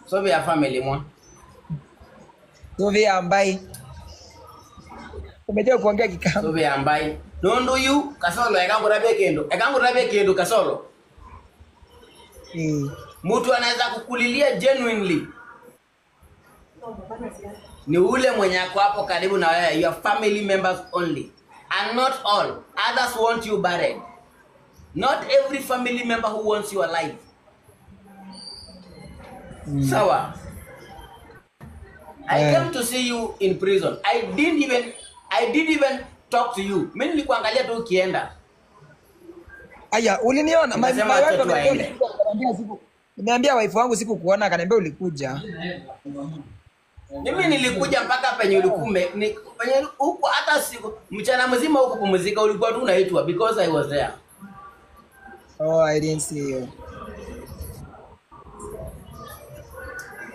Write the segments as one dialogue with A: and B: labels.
A: So ya family mwa.
B: Sovi ambaye umejua kuongea Kikamba.
A: So ambaye nundu yu Kasolo ekangurabie kindu. Ekangurabie kindu Kasolo. Mtu anaweza kukulilia genuinely ni ule mwenye ako hapo karibu na wewe, your family members only, and not all. Others want you buried. Not every family member who wants you alive. Sawa. I came to see you in prison. I didn't even talk to you. Mimi nilikuangalia tu ukienda.
B: Aya, uliniona? My wife ameniambia siku. Nimeambia wife wangu siku kuona, akaniambia ulikuja.
A: Mimi nilikuja mpaka penye ulikume, penye huko hata siku mchana mzima huko pumzika ulikuwa tu unaitwa because I was there.
B: Oh, I didn't see you.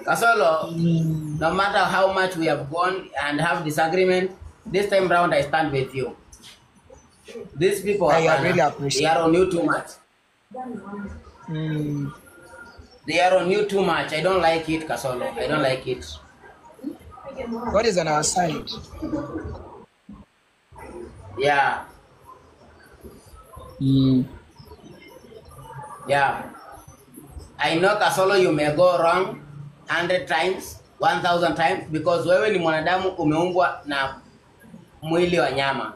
A: Kasolo, no matter how much we have gone and have disagreement, this time round I stand with you. These people
B: I really appreciate.
A: They are on you too much. They are on you too much. I don't like it, Kasolo. I don't like it.
B: God is on our side.
A: Yeah. Yeah. I know, Kasolo, you may go wrong 100 times, 1000 times, because wewe ni mwanadamu umeumbwa na mwili wa nyama.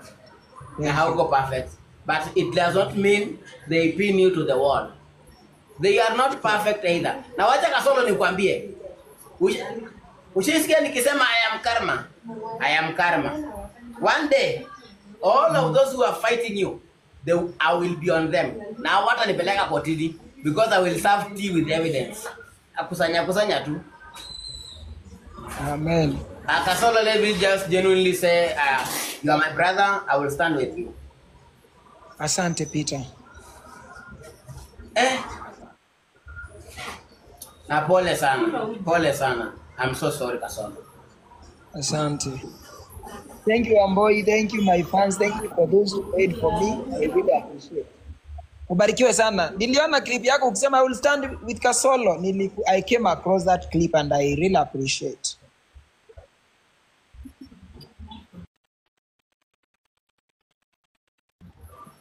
A: Na hauko perfect. But it does not mean they pin you to the wall. They are not perfect either. Na wacha Kasolo nikwambie. Ushisikia nikisema I am karma. I am karma. One day, all of those who are fighting you, I will be on them. Na watanipeleka kotini because I will serve tea with evidence. Akusanya kusanya tu.
B: Amen.
A: Kasolo, let me just genuinely say, you are my brother, I will stand with you.
B: Asante Peter.
A: Na pole sana. Pole sana. I'm so sorry, Kasolo.
B: Asante. Thank you, Amboi. Thank you, my fans. Thank you for those who prayed for me. I really appreciate. Ubarikiwe sana. Niliona clip yako ukisema I will stand with Kasolo. I came across that clip and I really appreciate.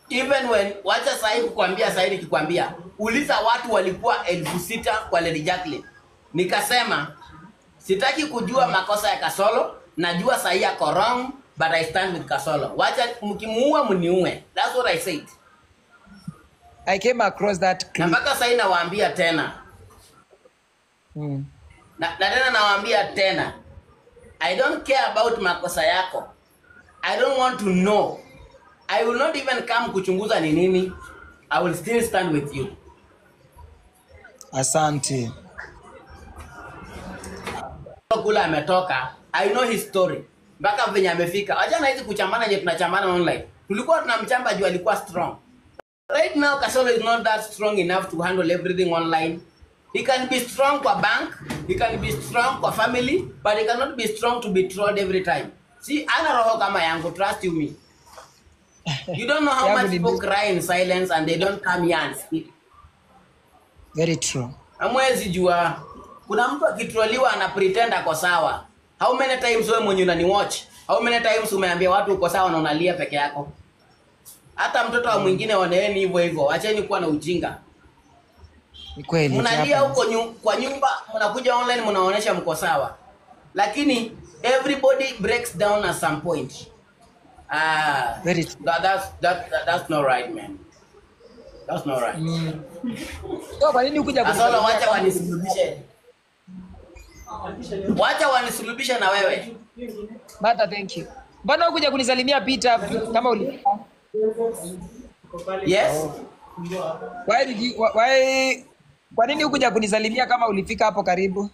A: Even when, wacha sahi kukwambia, sahi nikikwambia, uliza watu walikuwa 6,000 kwa Lady Jacqueline. Nikasema, sitaki kujua makosa ya Kasolo, najua sahi yako wrong, but I stand with Kasolo. Wacha mkimuua mniue. That's what I said.
B: I came across that clip.
A: Na mpaka sahi nawaambia tena. Na tena nawaambia tena. I don't care about makosa yako. I don't want to know. I will not even come kuchunguza ni nini. I will still stand with you.
B: Asante.
A: Kula ametoka. I know his story. Mpaka venye amefika. Acha na hizi kuchambana je tunachambana online. Tulikuwa tunamchamba juu alikuwa strong. Right now Kasolo is not that strong enough to handle everything online. He can be strong kwa bank, he can be strong kwa family, but he cannot be strong to be trolled every time. See, ana roho kama yangu, trust you me. You don't know how much people cry in silence and they don't come here and speak.
B: Very true.
A: Hamwezi jua. Kuna mtu akitroliwa ana pretend ako sawa. How many times wewe mwenye unani watch? How many times umeambia watu uko sawa na unalia peke yako? Hata mtoto wa mwingine waneeni hivyo hivyo. Acheni kuwa na ujinga.
B: Ni kweli.
A: Mnalia huko kwa nyumba, mnakuja online mnaonesha mko sawa. Lakini everybody breaks down at some point.
B: Very true.
A: That's not right, man. That's not right.
B: So kwa nini ukuja
A: Kasolo, wacha wanisulubishe. Wacha wanisulubishe na wewe.
B: Martha, thank you. Mbona ukuja kunisalimia Peter kama ulifika?
A: Yes.
B: Why did you, why kwa nini ukuja kunisalimia kama ulifika hapo karibu?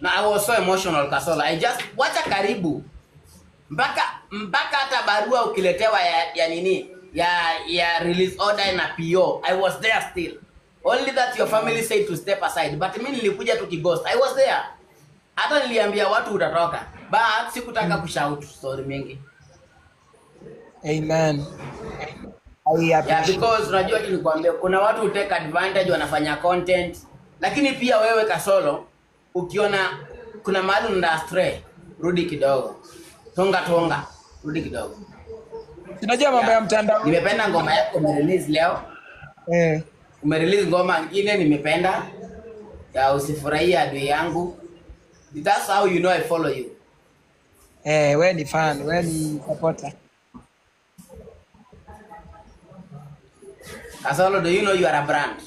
A: No, I was so emotional, Kasolo. I just wacha karibu. Mpaka hata barua ukiletewa ya nini? Ya release order na PO. I was there still. Only that your family said to step aside. But mimi nilikuja tu kighost. I was there. Hata niliambia watu utatoka. But sikutaka kushout story mingi.
B: Amen.
A: Yeah, because unajua nilikwambia kuna watu take advantage wanafanya content. Lakini pia wewe Kasolo, ukiona kuna mahali unaenda astray, rudi kidogo. Tonga tonga, rudi kidogo.
B: Tunajua mambo ya mtandao.
A: Nimependa ngoma yako umerelease leo.
B: Eh.
A: Umerelease ngoma nyingine nimependa. Ya usifurahie adui yangu. That's how you know I follow you.
B: Eh, wewe ni fan, wewe ni supporter.
A: Kasolo, do you know you are a brand?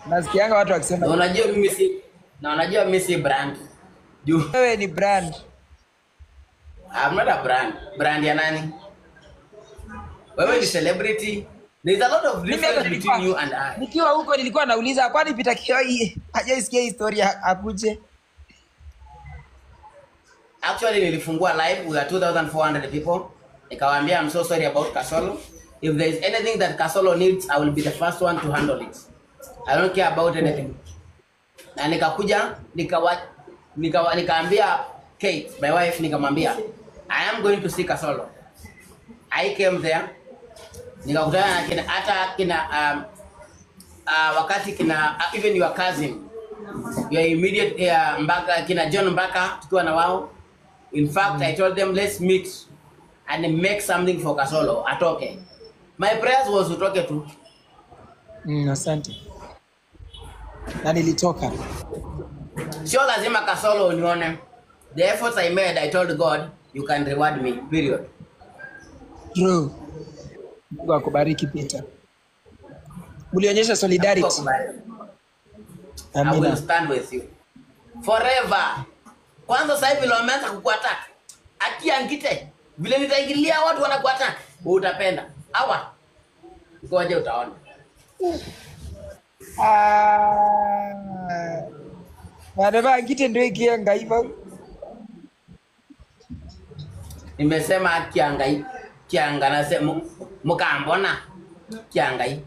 B: Nasikianga watu wakisema
A: Na unajua mimi si na unajua mimi si brand. Juu
B: wewe ni brand.
A: I'm not a brand. Brand ya nani? Wewe ni celebrity. There's a lot of
B: Mimi hata
A: difference between
B: nilikuwa
A: you and I.
B: nikiwa huko nilikuwa nauliza kwani Peter Kioi hajaisikia historia akuje?
A: Actually nilifungua live we are 2400 people. Nikawaambia I'm so sorry about Kasolo. If there is anything that Kasolo needs, I will be the first one to handle it. I don't care about anything. Na nikakuja nikaambia Kate, my wife, nikamwambia I am going to see Kasolo. I came there. Nikakutana na kina hata kina wakati kina even your cousin, your immediate Mbaka, kina John Mbaka tukiwa na wao. In fact, I told them let's meet and make something for Kasolo atoke. My prayers was utoke tu.
B: Asante. Na nilitoka.
A: Sio lazima Kasolo unione. The efforts I made, I told God, you can reward me, period.
B: True. Mungu akubariki Peter. Ulionyesha solidarity.
A: Mungu akubariki. I will
B: Amina.
A: stand with you forever. Kwanza sasa hivi wameanza kukuattack. Akia ngite vile nitaingilia watu wanakuattack, utapenda. Awa. Ngoja utaona.
B: Ah. Bado ngite ndio ikienga hivyo.
A: Nimesema kiangai, kianga nasema mkambona kiangai.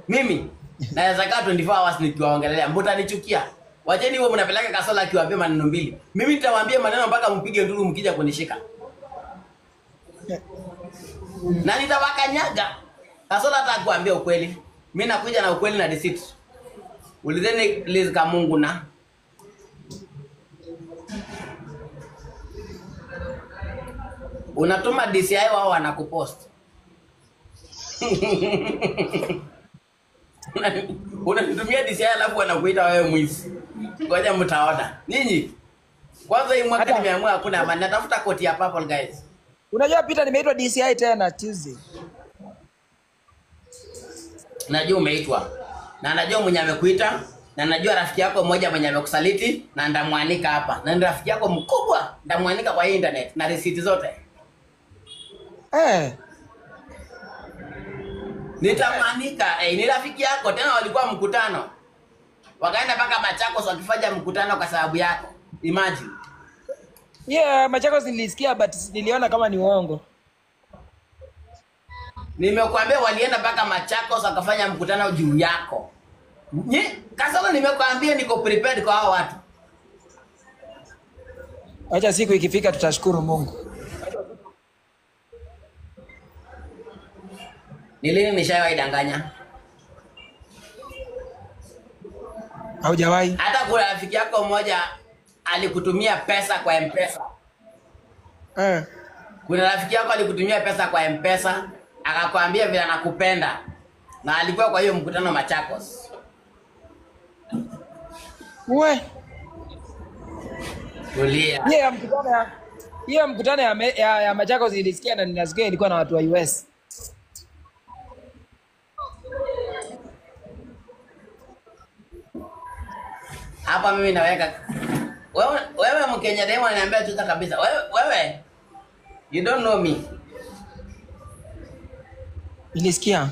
A: Mimi naweza kaa 24 hours nikiwaongelea, mtanichukia. Wacheni wewe mnapeleka Kasolo akiwaambia maneno mbili. Mimi nitawaambia maneno mpaka mpige nduru mkija kunishika. Na nitawakanyaga. Kasolo hata kuambia ukweli. Mimi nakuja na ukweli na deceit. Ulizeni Liz Kamungu na unatuma DCI wao wanakupost. Unanitumia DCI alafu wanakuita wewe mwizi. Ngoja mtaona. Ninyi kwanza hii mwaka nimeamua hakuna amani. Natafuta koti ya purple guys.
B: Unajua Peter nimeitwa DCI tena Tuesday.
A: Najua umeitwa. Na najua mwenye amekuita, na najua rafiki yako mmoja mwenye amekusaliti na ndamwanika hapa. Na ni rafiki yako mkubwa ndamwanika kwa internet na receipt zote.
B: Eh.
A: Nitamwanika, ni rafiki yako tena walikuwa mkutano. Wakaenda mpaka Machakos wakifanya mkutano kwa sababu yako. Imagine.
B: Yeah, Machakos nilisikia but niliona kama ni uongo.
A: Nimekuambia walienda mpaka Machakos wakafanya mkutano juu yako. Kasolo nimekuambia niko prepared kwa hao watu.
B: Acha siku ikifika tutashukuru Mungu.
A: Ni lini nishawahi danganya?
B: Haujawahi.
A: Hata kuna rafiki yako mmoja alikutumia pesa kwa M-Pesa.
B: Eh.
A: Kuna rafiki yako alikutumia pesa kwa M-Pesa, akakwambia vile anakupenda. Na alikuwa kwa hiyo mkutano Machakos.
B: We.
A: Tulia.
B: Hiyo mkutano mkutano ya Machakos ilisikia na ninasikia ilikuwa na watu wa US.
A: Hapa mimi naweka wewe Mkenya demo ananiambia tuta kabisa. Wewe you don't know me.
B: Nilisikia.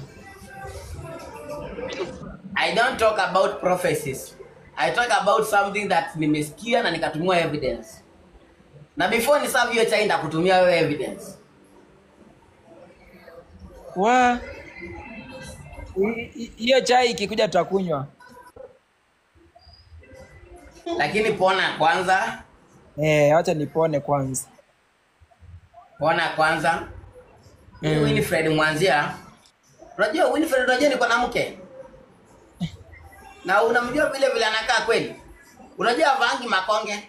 A: I don't talk about prophecies. I talk about something that nimesikia na nikatumia evidence. Na before ni serve hiyo chai nitakutumia wewe evidence.
B: Wa hiyo chai ikikuja tutakunywa.
A: Lakini pona kwanza.
B: Acha nipone kwanza.
A: Pona kwanza. Winifred Mwanzia. Unajua Winifred, unajua niko na mke. Na unamjua vile vile anakaa kweli. Unajua vangi makonge.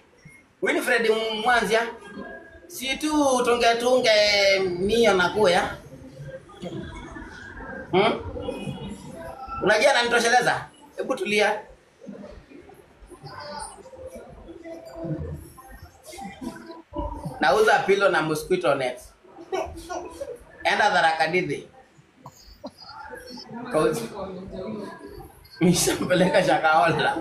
A: Winfred Mwanzia. Si tu tunge tunge mio na kuya. Hmm? Unajua ananitosheleza? Hebu tulia. Nauza pillow na mosquito net. Enda Tharaka Nithi. Kauzi. Nishampeleka Shakahola.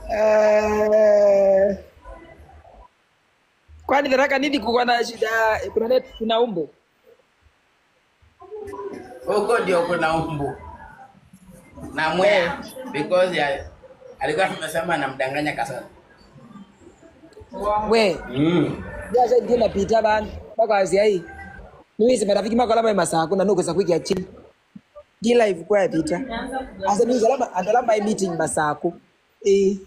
B: Eh, kwani Tharaka Nithi kuko na shida, kuna net, kuna umbo?
A: Huko ndio kuna umbu na mwea because ya, alikuwa amesema anamdanganya Kasolo.
B: We Biasa ndio napita bana bakazi ai niwise marafiki mako lama masako na nuko za kuikia chini di live kwa yapita asa niwise lama andalama ai meeting masako eh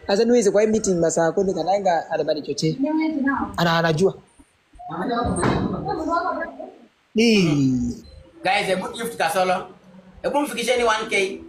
B: asa niwise kwa meeting masako nikananga alabani choche ana anajua eh.
A: Guys, hebu gift Kasolo. Hebu mfikisheni 1K.